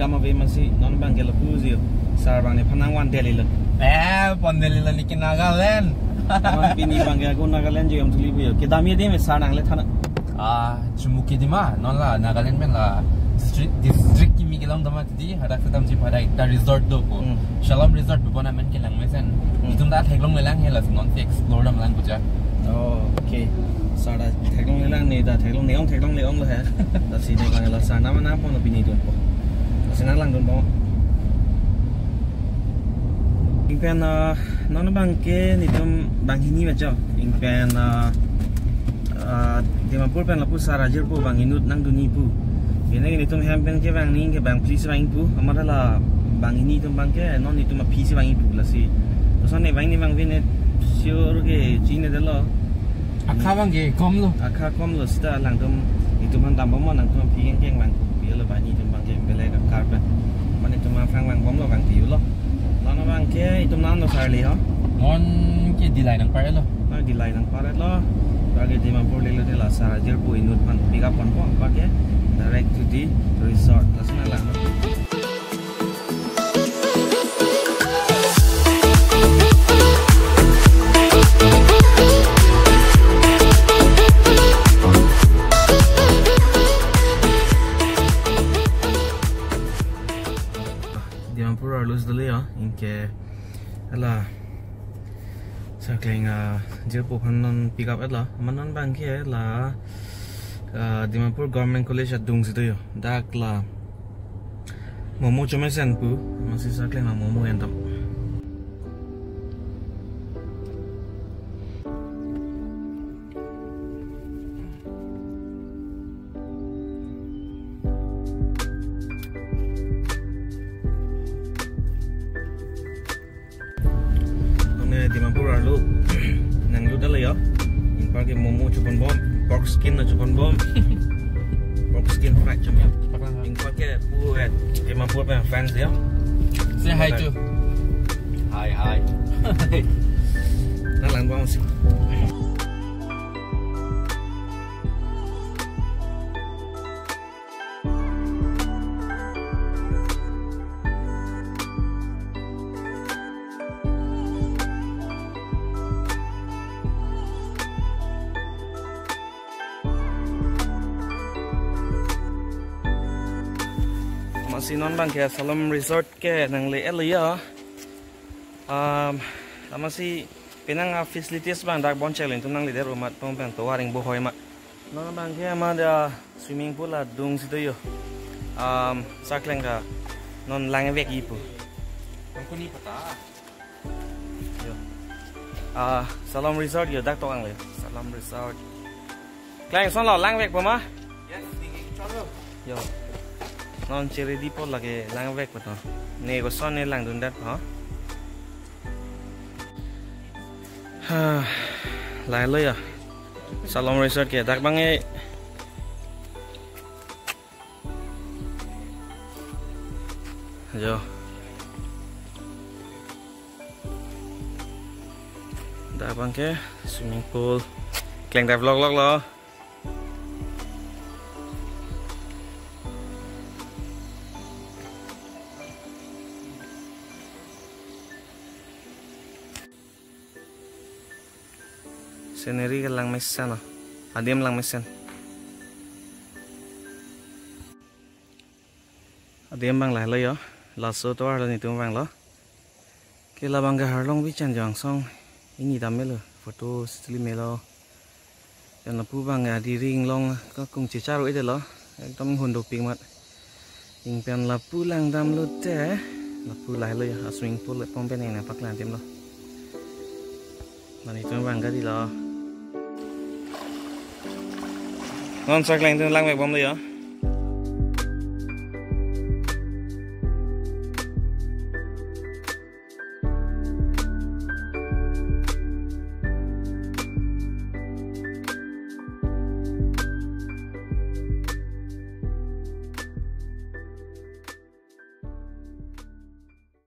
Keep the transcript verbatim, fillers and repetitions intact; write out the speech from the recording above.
Kama ve masi non abang ke lapu jo. Sar abang nephan nangvan Delhi lo. Eh, pon Delhi lo, neli ke Nagaland. Non pini abang ke ako Nagaland jo yam thuli pu jo. Kedam ye de me sar nangle than. Ah, chumuki di ma, non la Nagaland pen la district, district kimi kelong dama titi, hadak sedam ji pada ekta resort do ko. Hmm. Shalom Resort pu bon amen kelang mesen. Hmm. Itum ta theklongle lang he, lasi non si explore damlang pu ja. Oh, okay. Sar ta theklongle lang, ne ta theklong, ne ong theklongle ong lo he. Lasi ne abang la sar nama na pon pini itum po. Lasi nanglangdun po. Ingpen, ah, non abang ke netum banghini bajo. Ingpen, ah, ah, Dimapur pen lapu sar ajirpo bang inut nangdunji pu. Pini ke netum hem pen ke bang ning ke bang phli si vangji pu. Amat hala banghini atum abang ke non netum aphi si vangji pu lasi. Koson ne vangji abang pini sure ke chinine detlo. Akha abang ke komlo. Akha komlo seta alangtum itum aphan dambom, nangtum aphi kengkeng vang. Pi hala banghini atum abang ke belek akar pen. Mane itum aphan vangbomlo, vangpi-ulo. Non abang ke itum non lo sar le ho. Non ke Dillai nangparlo. Ah, Dillai nangparlo. Bagi Dimapur lelo de la sar ajirpo inut aphan pick up ponpo, bagi direct to the resort. Lasi nanglang. Dimapur arlo si dolo ya, ingke hala Sarkleng, ah, jirpo aphan non pick up etlo. Amat non abang ke la, ah, Dimapur Government College adung si do jo. Dak la momo chomesen pu, masi Sarkleng la momo entok. Nonke Dimapur arlo nanglut dalo ya. Ingpar ke momo choponbom, pork skin na choponbom. Pork skin fried chom ya. Ingpar ke pu et Dimapur pen fans ya. Say hi to. Hi, hi. Nanglangbom si. Masi non abang ke Shalom Resort ke nangle-etlo ya. Um, amatsi penang a-facilities abang dak bon chek le, itum nangledet amat pon pen tovar ingbo hoi ma. Non abang ke amat swimming pool adung si do jo. Um, Sarkleng ta non langvekji pu. Bang kuni pata. Jo. Ah, Shalom Resort jo, dak tokang le. Shalom Resort. Kleng, kosonlo, langvekpo ma? Yes, neli ke chotlo. Jo. Non chiri dipo, lake langvekpo to. Ne koson ne langdundet ho. Ha, lahelo ya. Shalom Resort ke dak abang e. Jo. Dak abang ke swimming pool. Kleng ta vlog loklo. Scenery ke langmesen lo. Adim langmesen. Adim abang lahelo jo. Laso tovar lo netum vanglo. Ke labang ke Harlong Beach an jo angsong. Ingni dam melo. Photo stili melo. Pen lapu abang ke adiri inglong kakung chechar-o-edetlo. Ekdom inghun dopik mat. Ingpen lapu langdam lote. Lapu lahelo ya, a-swimming pool le pon pen nangpaklang adim lo. Mane itum abang gari lo. Non Sarkleng atum langvekbomlo ya.